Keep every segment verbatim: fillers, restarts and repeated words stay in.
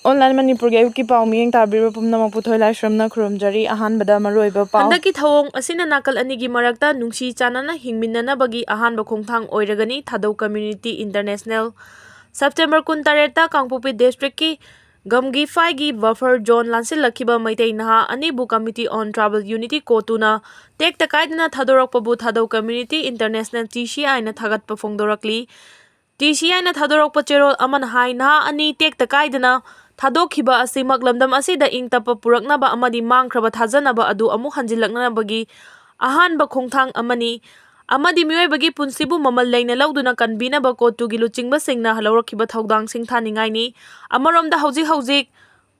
Online ꯃꯅꯤꯄꯨꯔꯒꯤ ꯑꯌꯨꯛꯀꯤ ꯄꯥꯎ ꯃꯤꯠꯌꯦꯡ ꯇꯥꯕꯤꯔꯤꯕ ꯄꯨꯝꯅꯃꯛꯄꯨ ꯊꯣꯏ ꯂꯥꯏꯁ꯭ꯔꯝꯅ ꯈꯨꯔꯨꯝꯖꯔꯤ꯫ ꯑꯍꯥꯟꯕꯗ ꯃꯔꯨꯑꯣꯏꯕ ꯄꯥꯎ꯫ ꯍꯟꯗꯛꯀꯤ ꯊꯧꯑꯣꯡ ꯑꯁꯤꯅ ꯅꯥꯀꯜ ꯑꯅꯤꯒꯤ ꯃꯔꯛꯇ ꯅꯨꯡꯁꯤ ꯆꯥꯟꯅꯅ ꯍꯤꯡꯃꯤꯟꯅꯅꯕꯒꯤ ꯑꯍꯥꯟꯕ ꯈꯣꯡꯊꯥꯡ ꯑꯣꯏꯔꯒꯅꯤ, ꯊꯥꯗꯧ Community International꯫ September ꯀꯨꯟꯇꯔꯦꯠꯇ ꯀꯥꯡꯄꯣꯛꯄꯤ districtꯀꯤ ꯒꯝꯒꯤꯐꯥꯏꯒꯤ buffer zone ꯂꯥꯟꯁꯤꯜꯂꯛꯈꯤꯕ ꯃꯩꯇꯩ ꯅꯍꯥ ꯑꯅꯤꯕꯨ Committee on Tribal Unity ꯀꯣꯇꯨꯅ ꯇꯦꯛꯇ ꯀꯥꯏꯗꯅ ꯊꯥꯗꯣꯔꯛꯄꯕꯨ ꯊꯥꯗꯧ Community International, TCIꯅ ꯊꯥꯒꯠꯄ ꯐꯣꯡꯗꯣꯔꯛꯂꯤ꯫ TCIꯅ ꯊꯥꯗꯣꯔꯛꯄ ꯆꯦꯔꯣꯜ ꯑꯃꯅ ꯍꯥꯏ, ꯅꯍꯥ ꯑꯅꯤ ꯇꯦꯛꯇ ꯀꯥꯏꯗꯅ ꯊꯥꯗꯣꯛꯈꯤꯕ ꯑꯁꯤꯃꯛ ꯂꯝꯗꯝ ꯑꯁꯤꯗ ꯏꯪ ꯇꯞꯄ ꯄꯨꯔꯛꯅꯕ ꯑꯃꯗꯤ ꯃꯥꯡꯈ꯭ꯔꯕ ꯊꯥꯖꯅꯕ ꯑꯗꯨ ꯑꯃꯨꯛ ꯍꯟꯖꯤꯜꯂꯛꯅꯕꯒꯤ ꯑꯍꯥꯟꯕ ꯈꯣꯡꯊꯥꯡ ꯑꯃꯅꯤ, ꯑꯃꯗꯤ ꯃꯤꯑꯣꯏꯕꯒꯤ ꯄꯨꯟꯁꯤꯕꯨ ꯃꯃꯜ ꯂꯩꯅ ꯂꯧꯗꯨꯅ ꯀꯟꯕꯤꯅꯕ ꯀꯣꯇꯨꯒꯤ ꯂꯨꯆꯤꯡꯕꯁꯤꯡꯅ ꯂꯧꯔꯛꯈꯤꯕ ꯊꯧꯗꯥꯡ ꯁꯤꯡꯊꯥꯅꯤꯡꯉꯥꯏꯅꯤ꯫ ꯑꯃꯔꯣꯝꯗ, ꯍꯧꯖꯤꯛ ꯍꯧꯖꯤꯛ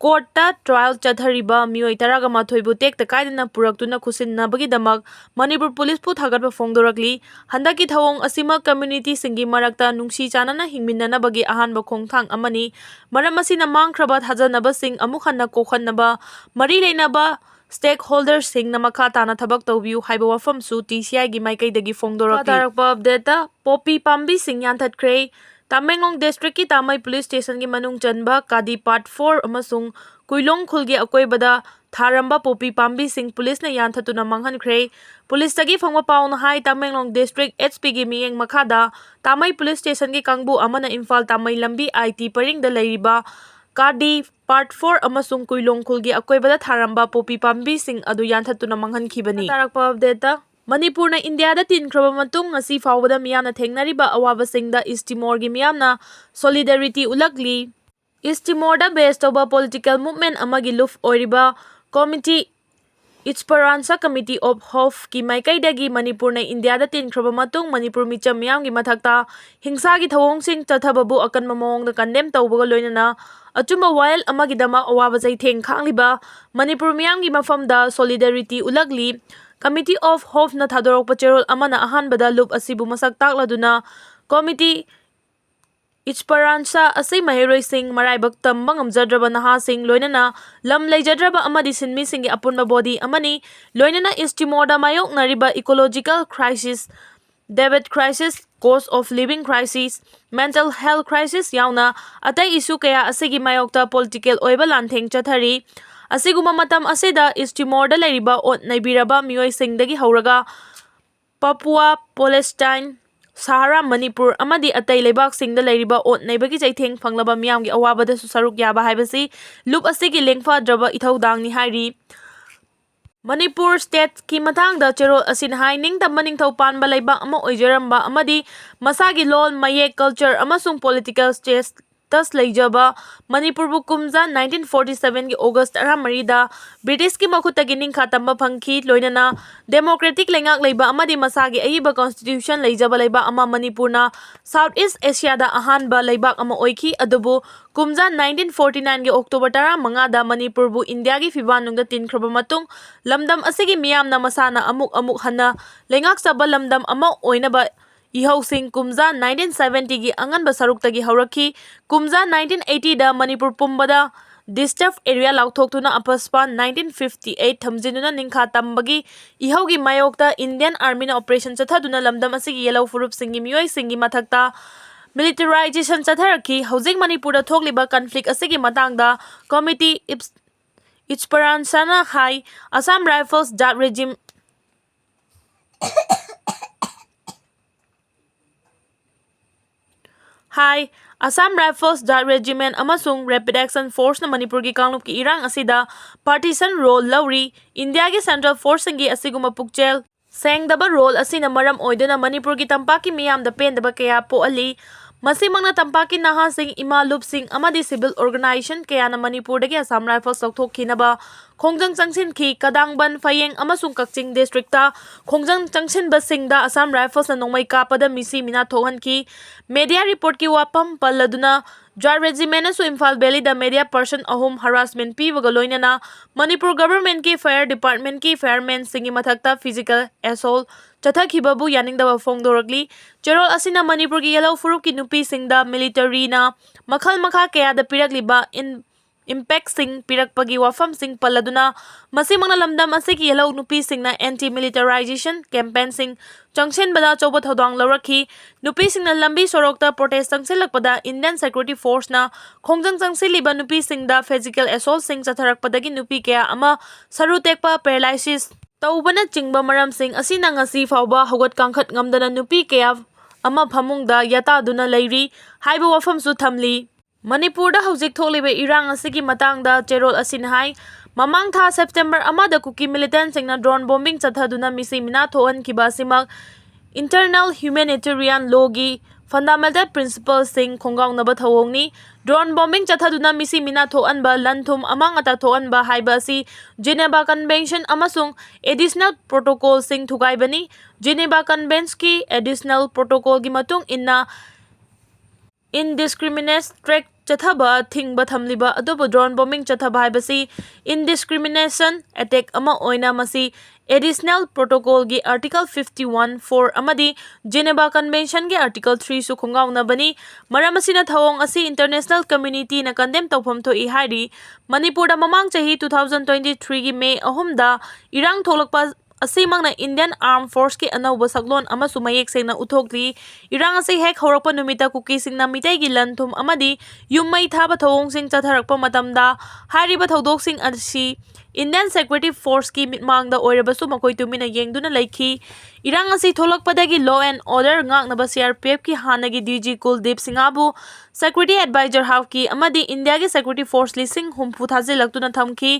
courtꯇ trial ꯆꯠꯊꯔꯤꯕ ꯃꯤꯑꯣꯏ ꯇꯔꯥꯒ ꯃꯥꯊꯣꯏꯕꯨ ꯇꯦꯛꯇ ꯀꯥꯏꯗꯅ ꯄꯨꯔꯛꯇꯨꯅ ꯈꯨꯠꯁꯤꯟꯅꯕꯒꯤꯗꯃꯛ ꯃꯅꯤꯄꯨꯔ ꯄꯨꯂꯤꯁꯄꯨ ꯊꯥꯒꯠꯄ ꯐꯣꯡꯗꯣꯔꯛꯂꯤ꯫ ꯍꯟꯗꯛꯀꯤ ꯊꯧꯑꯣꯡ ꯑꯁꯤꯃꯛ communityꯁꯤꯡꯒꯤ ꯃꯔꯛꯇ ꯅꯨꯡꯁꯤ ꯆꯥꯟꯅꯅ ꯍꯤꯡꯃꯤꯟꯅꯅꯕꯒꯤ ꯑꯍꯥꯟꯕ ꯈꯣꯡꯊꯥꯡ ꯑꯃꯅꯤ꯫ ꯃꯔꯝ ꯑꯁꯤꯅ, ꯃꯥꯡꯈ꯭ꯔꯕ ꯊꯥꯖꯅꯕꯁꯤꯡ ꯑꯃꯨꯛ ꯍꯟꯅ ꯀꯣꯛꯍꯟꯅꯕ ꯃꯔꯤ ꯂꯩꯅꯕ stakeholderꯁꯤꯡꯅ ꯃꯈꯥ ꯇꯥꯅ ꯊꯕꯛ ꯇꯧꯕꯤꯌꯨ ꯍꯥꯏꯕ ꯋꯥꯐꯝꯁꯨ TCIꯒꯤ ꯃꯥꯏꯀꯩꯗꯒꯤ ꯐꯣꯡꯗꯣꯔꯛꯈꯤ꯫ ꯃꯈꯥ ꯇꯥꯔꯛꯄ updateꯇ, ꯄꯣꯄꯤ ꯄꯥꯝꯕꯤꯁꯤꯡ ꯌꯥꯟꯊꯠꯈ꯭ꯔꯦ꯫ ꯇꯃꯦꯡꯂꯣꯡ districtꯀꯤ ꯇꯥꯃꯩ police stationꯒꯤ ꯃꯅꯨꯡ ꯆꯟꯕ ꯀꯥꯗꯤ part four ꯑꯃꯁꯨꯡ ꯀꯨꯏꯂꯣꯡ ꯈꯨꯜꯒꯤ ꯑꯀꯣꯏꯕꯗ ꯊꯥꯔꯝꯕ ꯄꯣꯄꯤ ꯄꯥꯝꯕꯤꯁꯤꯡ ꯄꯨꯂꯤꯁꯅ ꯌꯥꯟꯊꯠꯇꯨꯅ ꯃꯥꯡꯍꯟꯈ꯭ꯔꯦ꯫ ꯄꯨꯂꯤꯁꯇꯒꯤ ꯐꯪꯕ ꯄꯥꯎꯅ ꯍꯥꯏ, ꯇꯃꯦꯡꯂꯣꯡ district SPꯒꯤ ꯃꯤꯠꯌꯦꯡ ꯃꯈꯥꯗ ꯇꯥꯃꯩ police stationꯒꯤ ꯀꯥꯡꯕꯨ ꯑꯃꯅ ꯏꯝꯐꯥꯜ ꯇꯥꯃꯩ ꯂꯝꯕꯤ IT ꯄꯔꯤꯡꯗ ꯂꯩꯔꯤꯕ ꯀꯥꯗꯤ part four ꯑꯃꯁꯨꯡ ꯀꯨꯏꯂꯣꯡ ꯈꯨꯜꯒꯤ ꯑꯀꯣꯏꯕꯗ ꯊꯥꯔꯝꯕ ꯄꯣꯄꯤ ꯄꯥꯝꯕꯤꯁꯤꯡ ꯑꯗꯨ ꯌꯥꯟꯊꯠꯇꯨꯅ ꯃꯥꯡꯍꯟꯈꯤꯕꯅꯤ꯫ ꯇꯥꯔꯛꯄ updateꯇ, ꯃꯅꯤꯄꯨꯔꯅ ꯏꯟꯗꯤꯌꯥꯗ ꯇꯤꯟꯈ꯭ꯔꯕ ꯃꯇꯨꯡ ꯉꯁꯤ ꯐꯥꯎꯕꯗ ꯃꯤꯌꯥꯝꯅ ꯊꯦꯡꯅꯔꯤꯕ ꯑꯋꯥꯕꯁꯤꯡꯗ ꯏꯁ ꯇꯤꯃꯣꯔꯒꯤ ꯃꯤꯌꯥꯝꯅ solidarity ꯎꯠꯂꯛꯂꯤ꯫ ꯏꯁ ꯇꯤꯃꯣꯔꯗ base ꯇꯧꯕ political movement ꯑꯃꯒꯤ ꯂꯨꯞ ꯑꯣꯏꯔꯤꯕ committee, Esperanza Committee of Hopeꯀꯤ ꯃꯥꯏꯀꯩꯗꯒꯤ ꯃꯅꯤꯄꯨꯔꯅ ꯏꯟꯗꯤꯌꯥꯗ ꯇꯤꯟꯈ꯭ꯔꯕ ꯃꯇꯨꯡ ꯃꯅꯤꯄꯨꯔ ꯃꯤꯆꯝ ꯃꯤꯌꯥꯝꯒꯤ ꯃꯊꯛꯇ ꯍꯤꯡꯁꯥꯒꯤ ꯊꯧꯑꯣꯡꯁꯤꯡ ꯆꯠꯊꯕꯕꯨ ꯑꯀꯟꯕ ꯃꯑꯣꯡꯗ condemn ꯇꯧꯕꯒ ꯂꯣꯏꯅꯅ ꯑꯆꯨꯝꯕ ꯋꯥꯌꯦꯜ ꯑꯃꯒꯤꯗꯃꯛ ꯑꯋꯥꯕ ꯆꯩꯊꯦꯡ ꯈꯥꯡꯂꯤꯕ ꯃꯅꯤꯄꯨꯔ ꯃꯤꯌꯥꯝꯒꯤ ꯃꯐꯝꯗ solidarity ꯎꯠꯂꯛꯂꯤ꯫ Committee of Hopeꯅ ꯊꯥꯗꯣꯔꯛꯄ ꯆꯦꯔꯣꯜ ꯑꯃꯅ ꯑꯍꯥꯟꯕꯗ ꯂꯨꯞ ꯑꯁꯤꯕꯨ ꯃꯁꯛ ꯇꯥꯛꯂꯗꯨꯅ committee Esperanza ꯑꯁꯤ ꯃꯍꯩꯔꯣꯏꯁꯤꯡ, ꯃꯔꯥꯏꯕꯛ ꯇꯝꯕ ꯉꯝꯖꯗ꯭ꯔꯕ ꯅꯍꯥꯁꯤꯡ, ꯂꯣꯏꯅꯅ ꯂꯝ ꯂꯩꯖꯗ꯭ꯔꯕ ꯑꯃꯗꯤ ꯁꯤꯟꯃꯤꯁꯤꯡꯒꯤ ꯑꯄꯨꯟꯕ body ꯑꯃꯅꯤ, ꯂꯣꯏꯅꯅ ꯏꯁ ꯇꯤꯃꯣꯔꯗ ꯃꯥꯌꯣꯛꯅꯔꯤꯕ ecological crisis, debt crisis, cost of living crisis, mental health crisis ꯌꯥꯎꯅ ꯑꯇꯩ issue ꯀꯌꯥ ꯑꯁꯤꯒꯤ ꯃꯥꯌꯣꯛꯇ political ꯑꯣꯏꯕ ꯂꯥꯟꯊꯦꯡ ꯆꯠꯊꯔꯤ꯫ ꯑꯁꯤꯒꯨꯝꯕ ꯃꯇꯝ ꯑꯁꯤꯗ East Timorꯗ ꯂꯩꯔꯤꯕ ꯑꯣꯠ ꯅꯩꯕꯤꯔꯕ ꯃꯤꯑꯣꯏꯁꯤꯡꯗꯒꯤ ꯍꯧꯔꯒ ꯄꯄꯨꯋꯥ, ꯄꯣꯂꯦꯁꯇꯥꯏꯟ, ꯁꯍꯥꯔꯥ, ꯃꯅꯤꯄꯨꯔ ꯑꯃꯗꯤ ꯑꯇꯩ ꯂꯩꯕꯥꯛꯁꯤꯡꯗ ꯂꯩꯔꯤꯕ ꯑꯣꯠ ꯅꯩꯕꯒꯤ ꯆꯩꯊꯦꯡ ꯐꯪꯂꯕ ꯃꯤꯌꯥꯝꯒꯤ ꯑꯋꯥꯕꯗꯁꯨ ꯁꯔꯨꯛ ꯌꯥꯕ ꯍꯥꯏꯕꯁꯤ ꯂꯨꯞ ꯑꯁꯤꯒꯤ ꯂꯦꯡꯐꯗ꯭ꯔꯕ ꯏꯊꯧꯗꯥꯡꯅꯤ ꯍꯥꯏꯔꯤ꯫ ꯃꯅꯤꯄꯨꯔ stateꯀꯤ ꯃꯇꯥꯡꯗ ꯆꯦꯔꯣꯜ ꯑꯁꯤꯅ ꯍꯥꯏ, ꯅꯤꯡꯇꯝꯕ ꯅꯤꯡꯊꯧ ꯄꯥꯟꯕ ꯂꯩꯕꯥꯛ ꯑꯃ ꯑꯣꯏꯖꯔꯝꯕ ꯑꯃꯗꯤ ꯃꯁꯥꯒꯤ ꯂꯣꯜ, ꯃꯌꯦꯛ, culture ꯑꯃꯁꯨꯡ political status ꯂꯩꯖꯕ ꯃꯅꯤꯄꯨꯔꯕꯨ ꯀꯨꯝꯖꯥ nineteen forty sevenꯒꯤ August ꯇꯔꯥꯃꯔꯤꯗ Britishꯀꯤ ꯃꯈꯨꯠꯇꯒꯤ ꯅꯤꯡꯈꯥ ꯇꯝꯕ ꯐꯪꯈꯤ꯫ ꯂꯣꯏꯅꯅ democratic ꯂꯩꯉꯥꯛ ꯂꯩꯕ ꯑꯃꯗꯤ ꯃꯁꯥꯒꯤ ꯑꯏꯕ constitution ꯂꯩꯖꯕ ꯂꯩꯕꯥꯛ ꯑꯃ ꯃꯅꯤꯄꯨꯔꯅ South East Asiaꯗ ꯑꯍꯥꯟꯕ ꯂꯩꯕꯥꯛ ꯑꯃ ꯑꯣꯏꯈꯤ꯫ ꯑꯗꯨꯕꯨ ꯀꯨꯝꯖꯥ nineteen forty nineꯒꯤ October ꯇꯔꯥꯃꯉꯥꯗ ꯃꯅꯤꯄꯨꯔꯕꯨ ꯏꯟꯗꯤꯌꯥꯒꯤ ꯐꯤꯕꯥꯟꯅꯨꯡꯗ ꯇꯤꯟꯈ꯭ꯔꯕ ꯃꯇꯨꯡ, ꯂꯝꯗꯝ ꯑꯁꯤꯒꯤ ꯃꯤꯌꯥꯝꯅ ꯃꯁꯥꯅ ꯑꯃꯨꯛ ꯑꯃꯨꯛ ꯍꯟꯅ ꯂꯩꯉꯥꯛꯆꯕ ꯂꯝꯗꯝ ꯑꯃ ꯑꯣꯏꯅꯕ ꯏꯍꯧꯁꯤꯡ ꯀꯨꯝꯖꯥ nineteen seventyꯒꯤ ꯑꯉꯟꯕ ꯁꯔꯨꯛꯇꯒꯤ ꯍꯧꯔꯛꯈꯤ꯫ ꯀꯨꯝꯖꯥ nineteen eightyꯗ ꯃꯅꯤꯄꯨꯔ ꯄꯨꯝꯕꯗ disturbed area ꯂꯥꯎꯊꯣꯛꯇꯨꯅ ꯑꯄꯁꯄꯥꯟ nineteen fifty eight ꯊꯝꯖꯤꯟꯗꯨꯅ ꯅꯤꯡꯈꯥ ꯇꯝꯕꯒꯤ ꯏꯍꯧꯒꯤ ꯃꯥꯌꯣꯛꯇ Indian Armyꯅ operation ꯆꯠꯊꯗꯨꯅ ꯂꯝꯗꯝ ꯑꯁꯤꯒꯤ ꯌꯦꯜꯍꯧ ꯐꯨꯔꯨꯞꯁꯤꯡꯒꯤ ꯃꯤꯑꯣꯏꯁꯤꯡꯒꯤ ꯃꯊꯛꯇ militarization ꯆꯠꯊꯔꯛꯈꯤ꯫ ꯍꯧꯖꯤꯛ ꯃꯅꯤꯄꯨꯔꯗ ꯊꯣꯛꯂꯤꯕ conflict ꯑꯁꯤꯒꯤ ꯃꯇꯥꯡꯗ committee ꯏꯞꯁ-, ꯏꯆꯄꯔꯥꯟꯁꯥꯅ ꯍꯥꯏ, Assam Rifles Jat Regim-, ꯍꯥꯏ, Assam Rifles Jat Regiment ꯑꯃꯁꯨꯡ Rapid Action Forceꯅ ꯃꯅꯤꯄꯨꯔꯒꯤ ꯀꯥꯡꯂꯨꯞꯀꯤ ꯏꯔꯥꯡ ꯑꯁꯤꯗ partisan role ꯂꯧꯔꯤ꯫ ꯏꯟꯗꯤꯌꯥꯒꯤ central forceꯁꯤꯡꯒꯤ ꯑꯁꯤꯒꯨꯝꯕ ꯄꯨꯛꯆꯦꯜ ꯁꯦꯡꯗꯕ role ꯑꯁꯤꯅ ꯃꯔꯝ ꯑꯣꯏꯗꯨꯅ ꯃꯅꯤꯄꯨꯔꯒꯤ ꯇꯝꯄꯥꯛꯀꯤ ꯃꯤꯌꯥꯝꯗ ꯄꯦꯟꯗꯕ ꯀꯌꯥ ꯄꯣꯛꯍꯜꯂꯤ꯫ ꯃꯁꯤꯃꯛꯅ ꯇꯝꯄꯥꯛꯀꯤ ꯅꯍꯥꯁꯤꯡ, ꯏꯃꯥ ꯂꯨꯞꯁꯤꯡ ꯑꯃꯗꯤ civil organization ꯀꯌꯥꯅ ꯃꯅꯤꯄꯨꯔꯗꯒꯤ Assam Rifles ꯂꯧꯊꯣꯛꯈꯤꯅꯕ ꯈꯣꯡꯖꯪ ꯆꯪꯁꯤꯟꯈꯤ꯫ ꯀꯗꯥꯡꯕꯟ, ꯐꯌꯦꯡ ꯑꯃꯁꯨꯡ ꯀꯛꯆꯤꯡ districtꯇ ꯈꯣꯡꯖꯪ ꯆꯪꯁꯤꯟꯕꯁꯤꯡꯗ Assam Riflesꯅ ꯅꯣꯡꯃꯩ ꯀꯥꯞꯄꯗ ꯃꯤꯁꯤ ꯃꯤꯅꯥ ꯊꯣꯛꯍꯟꯈꯤ꯫ Media reportꯀꯤ ꯋꯥꯐꯝ ꯄꯜꯂꯗꯨꯅ Jat Regimentꯅꯁꯨ ꯏꯝꯐꯥꯜ Valleyꯗ media person ꯑꯍꯨꯝ harassment ꯄꯤꯕꯒ ꯂꯣꯏꯅꯅ ꯃꯅꯤꯄꯨꯔ governmentꯀꯤ fire departmentꯀꯤ firemanꯁꯤꯡꯒꯤ ꯃꯊꯛꯇ physical assault ꯆꯠꯊꯈꯤꯕꯕꯨ ꯌꯥꯅꯤꯡꯗꯕ ꯐꯣꯡꯗꯣꯔꯛꯂꯤ꯫ ꯆꯦꯔꯣꯜ ꯑꯁꯤꯅ ꯃꯅꯤꯄꯨꯔꯒꯤ ꯌꯦꯜꯍꯧ ꯐꯨꯔꯨꯞꯀꯤ ꯅꯨꯄꯤꯁꯤꯡꯗ militaryꯅ ꯃꯈꯜ ꯃꯈꯥ ꯀꯌꯥꯗ ꯄꯤꯔꯛꯂꯤꯕ in-, impactꯁꯤꯡ ꯄꯤꯔꯛꯄꯒꯤ ꯋꯥꯐꯝꯁꯤꯡ ꯄꯜꯂꯗꯨꯅ, ꯃꯁꯤꯃꯛꯅ ꯂꯝꯗꯝ ꯑꯁꯤꯒꯤ ꯌꯦꯜꯍꯧ ꯅꯨꯄꯤꯁꯤꯡꯅ anti militarization campaignꯁꯤꯡ ꯆꯪꯁꯤꯟꯕꯗ ꯑꯆꯧꯕ ꯊꯧꯗꯥꯡ ꯂꯧꯔꯛꯈꯤ꯫ ꯅꯨꯄꯤꯁꯤꯡꯅ ꯂꯝꯕꯤ ꯁꯣꯔꯣꯛꯇ protest ꯆꯪꯁꯤꯜꯂꯛꯄꯗ Indian security forceꯅ ꯈꯣꯡꯖꯪ ꯆꯪꯁꯤꯜꯂꯤꯕ ꯅꯨꯄꯤꯁꯤꯡꯗ physical assaultꯁꯤꯡ ꯆꯠꯊꯔꯛꯄꯗꯒꯤ ꯅꯨꯄꯤ ꯀꯌꯥ ꯑꯃ ꯁꯔꯨ ꯇꯦꯛꯄ, paralysis ꯇꯧꯕꯅꯆꯤꯡꯕ ꯃꯔꯝꯁꯤꯡ ꯑꯁꯤꯅ ꯉꯁꯤ ꯐꯥꯎꯕ ꯍꯧꯒꯠ ꯀꯥꯡꯈꯠ ꯉꯝꯗꯅ ꯅꯨꯄꯤ ꯀꯌꯥ ꯑꯃ ꯐꯃꯨꯡꯗ ꯌꯥꯇꯥꯗꯨꯅ ꯂꯩꯔꯤ ꯍꯥꯏꯕ ꯋꯥꯐꯝꯁꯨ ꯊꯝꯂꯤ꯫ ꯃꯅꯤꯄꯨꯔꯗ ꯍꯧꯖꯤꯛ ꯊꯣꯛꯂꯤꯕ ꯏꯔꯥꯡ ꯑꯁꯤꯒꯤ ꯃꯇꯥꯡꯗ ꯆꯦꯔꯣꯜ ꯑꯁꯤꯅ ꯍꯥꯏ, ꯃꯃꯥꯡ ꯊꯥ September ꯑꯃꯗ ꯀꯨꯀꯤ militantꯁꯤꯡꯅ drone bombing ꯆꯠꯊꯗꯨꯅ ꯃꯤꯁꯤ ꯃꯤꯅꯥ ꯊꯣꯛꯍꯟꯈꯤꯕ ꯑꯁꯤꯃꯛ internal humanitarian lawꯒꯤ fundamental principleꯁꯤꯡ ꯈꯣꯡꯒꯥꯎꯅꯕ ꯊꯧꯑꯣꯡꯅꯤ꯫ Drone bombing ꯆꯠꯊꯗꯨꯅ ꯃꯤꯁꯤ ꯃꯤꯅꯥ ꯊꯣꯛꯍꯟꯕ, ꯂꯟ ꯊꯨꯝ ꯑꯃꯥꯡ ꯑꯇꯥ ꯊꯣꯛꯍꯟꯕ ꯍꯥꯏꯕ ꯑꯁꯤ Geneva Convention ꯑꯃꯁꯨꯡ additional protocolꯁꯤꯡ ꯊꯨꯒꯥꯏꯕꯅꯤ꯫ Geneva Conventionꯀꯤ additional protocolꯒꯤ ꯃꯇꯨꯡ ꯏꯟꯅ, indiscriminate strike ꯆꯠꯊꯕ ꯊꯤꯡꯕ ꯊꯝꯂꯤꯕ, ꯑꯗꯨꯕꯨ drone bombing ꯆꯠꯊꯕ ꯍꯥꯏꯕꯁꯤ indiscrimination attack ꯑꯃ ꯑꯣꯏꯅ ꯃꯁꯤ additional protocolꯒꯤ article fifty one four ꯑꯃꯗꯤ Geneva Conventionꯒꯤ article threeꯁꯨ ꯈꯣꯡꯒꯥꯎꯅꯕꯅꯤ꯫ ꯃꯔꯝ ꯑꯁꯤꯅ ꯊꯧꯑꯣꯡ ꯑꯁꯤ international communityꯅ condemn ꯇꯧꯐꯝ ꯊꯣꯛꯏ ꯍꯥꯏꯔꯤ꯫ ꯃꯅꯤꯄꯨꯔꯗ ꯃꯃꯥꯡ ꯆꯍꯤ two thousand twenty threeꯒꯤ May ꯑꯍꯨꯝꯗ ꯏꯔꯥꯡ ꯊꯣꯛꯂꯛꯄ ꯑꯁꯤꯃꯛꯅ Indian Armed Forceꯀꯤ ꯑꯅꯧꯕ ꯁꯛꯂꯣꯟ ꯑꯃꯁꯨ ꯃꯌꯦꯛ ꯁꯦꯡꯅ ꯎꯠꯊꯣꯛꯂꯤ꯫ ꯏꯔꯥꯡ ꯑꯁꯤ ꯍꯦꯛ ꯍꯧꯔꯛꯄ ꯅꯨꯃꯤꯠꯇ ꯀꯨꯀꯤꯁꯤꯡꯅ ꯃꯤꯇꯩꯒꯤ ꯂꯟ ꯊꯨꯝ ꯑꯃꯗꯤ ꯌꯨꯝ ꯃꯩ ꯊꯥꯕ ꯊꯧꯑꯣꯡꯁꯤꯡ ꯆꯠꯊꯔꯛꯄ ꯃꯇꯝꯗ, ꯍꯥꯏꯔꯤꯕ ꯊꯧꯗꯣꯛꯁꯤꯡ ꯑꯁꯤ Indian Security Forceꯀꯤ ꯃꯤꯠꯃꯥꯡꯗ ꯑꯣꯏꯔꯕꯁꯨ ꯃꯈꯣꯏ ꯇꯨꯃꯤꯟꯅ ꯌꯦꯡꯗꯨꯅ ꯂꯩꯈꯤ꯫ ꯏꯔꯥꯡ ꯑꯁꯤ ꯊꯣꯛꯂꯛꯄꯗꯒꯤ law and order ꯉꯥꯛꯅꯕ CRPFꯀꯤ ꯍꯥꯟꯅꯒꯤ DG ꯀꯨꯜꯗꯤꯞ ꯁꯤꯡꯍꯕꯨ security advisor ꯍꯥꯞꯈꯤ ꯑꯃꯗꯤ ꯏꯟꯗꯤꯌꯥꯒꯤ security force ꯂꯤꯁꯤꯡ ꯍꯨꯝꯐꯨ ꯊꯥꯖꯤꯜꯂꯛꯇꯨꯅ ꯊꯝꯈꯤ꯫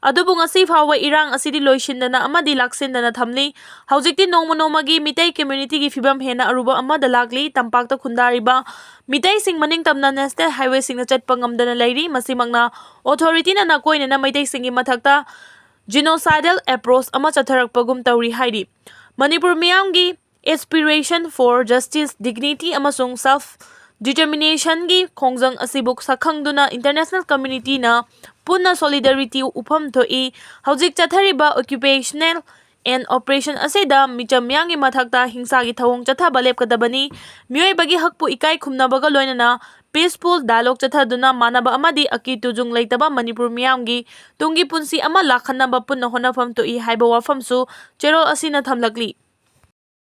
ꯑꯗꯨꯕꯨ ꯉꯁꯤ ꯐꯥꯎꯕ ꯏꯔꯥꯡ ꯑꯁꯤꯗꯤ ꯂꯣꯏꯁꯤꯟꯗꯅ ꯑꯃꯗꯤ ꯂꯥꯛꯁꯤꯟꯗꯅ ꯊꯝꯂꯤ꯫ ꯍꯧꯖꯤꯛꯇꯤ ꯅꯣꯡꯃ ꯅꯣꯡꯃꯒꯤ ꯃꯤꯇꯩ communityꯒꯤ ꯐꯤꯕꯝ ꯍꯦꯟꯅ ꯑꯔꯨꯕ ꯑꯃꯗ ꯂꯥꯛꯂꯤ꯫ ꯇꯝꯄꯥꯛꯇ ꯈꯨꯟꯗꯥꯔꯤꯕ ꯃꯤꯇꯩꯁꯤꯡ ꯃꯅꯤꯡꯇꯝꯅ national highwayꯁꯤꯡꯗ ꯆꯠꯄ ꯉꯝꯗꯅ ꯂꯩꯔꯤ꯫ ꯃꯁꯤꯃꯛꯅ authorityꯅ ꯅꯥꯀꯣꯏꯅꯅ ꯃꯩꯇꯩꯁꯤꯡꯒꯤ ꯃꯊꯛꯇ genocidal approach ꯑꯃ ꯆꯠꯊꯔꯛꯄꯒꯨꯝ ꯇꯧꯔꯤ ꯍꯥꯏꯔꯤ꯫ ꯃꯅꯤꯄꯨꯔ ꯃꯤꯌꯥꯝꯒꯤ aspiration for justice, dignity ꯑꯃꯁꯨꯡ self determinationꯒꯤ ꯈꯣꯡꯖꯪ ꯑꯁꯤꯕꯨ ꯁꯛꯈꯪꯗꯨꯅ international communityꯅ ꯄꯨꯟꯅ solidarity ꯎꯠꯐꯝ ꯊꯣꯛꯏ꯫ ꯍꯧꯖꯤꯛ ꯆꯠꯊꯔꯤꯕ occupational and oppression ꯑꯁꯤꯗ ꯃꯤꯆꯝ ꯃꯤꯌꯥꯝꯒꯤ ꯃꯊꯛꯇ ꯍꯤꯡꯁꯥꯒꯤ ꯊꯧꯑꯣꯡ ꯆꯠꯊꯕ ꯂꯦꯞꯀꯗꯕꯅꯤ꯫ ꯃꯤꯑꯣꯏꯕꯒꯤ ꯍꯛꯄꯨ ꯏꯀꯥꯏ ꯈꯨꯝꯅꯕꯒ ꯂꯣꯏꯅꯅ peaceful dialogue ꯆꯠꯊꯗꯨꯅ ꯃꯥꯟꯅꯕ ꯑꯃꯗꯤ ꯑꯀꯤ ꯇꯨꯖꯨꯡ ꯂꯩꯇꯕ ꯃꯅꯤꯄꯨꯔ ꯃꯤꯌꯥꯝꯒꯤ ꯇꯨꯡꯒꯤ ꯄꯨꯟꯁꯤ ꯑꯃ ꯂꯥꯛꯍꯟꯅꯕ ꯄꯨꯟꯅ ꯍꯣꯠꯅꯐꯝ ꯊꯣꯛꯏ ꯍꯥꯏꯕ ꯋꯥꯐꯝꯁꯨ ꯆꯦꯔꯣꯜ ꯑꯁꯤꯅ ꯊꯝꯂꯛꯂꯤ꯫